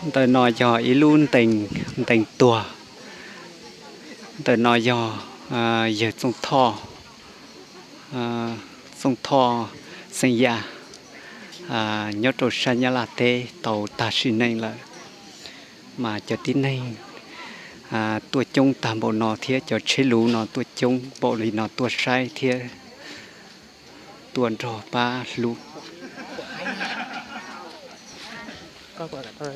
Ntawm no yog ib lub ntees, ntees tuag. Ntawm no yog yawg Txooj Thoj, Txooj Thoj xeem Yaj, nyob rau sab Nyab Laj teb tau tag sim neej lawm. Mas cov tib neeg tuaj coob tag npaum no thiab cov tsheb luv no tuaj coob npaum li no tuaj saib thiab tuaj nrog pab hlub. Saib, saib os,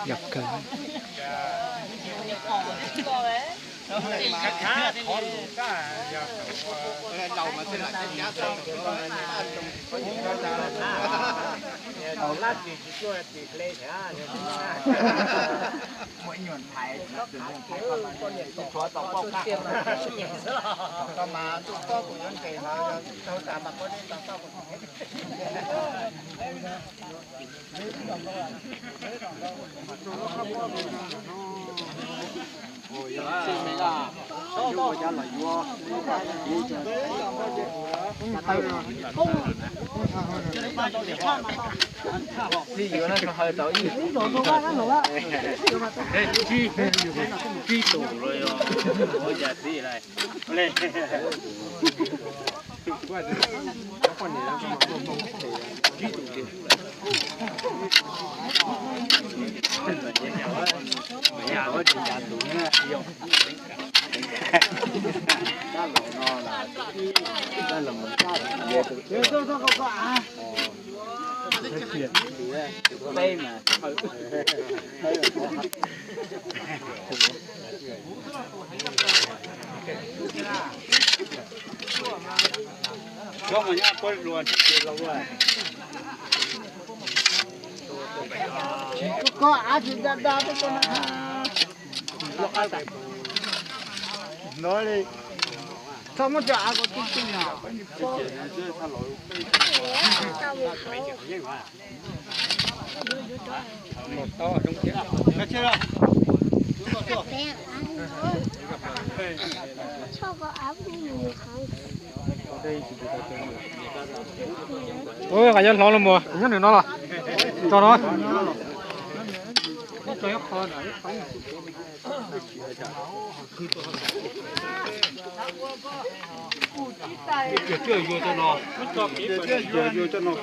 yog kawg. Nqa nyob hlob los mus, nyob nws no los tso no. Yuav coj no, yuav coj no.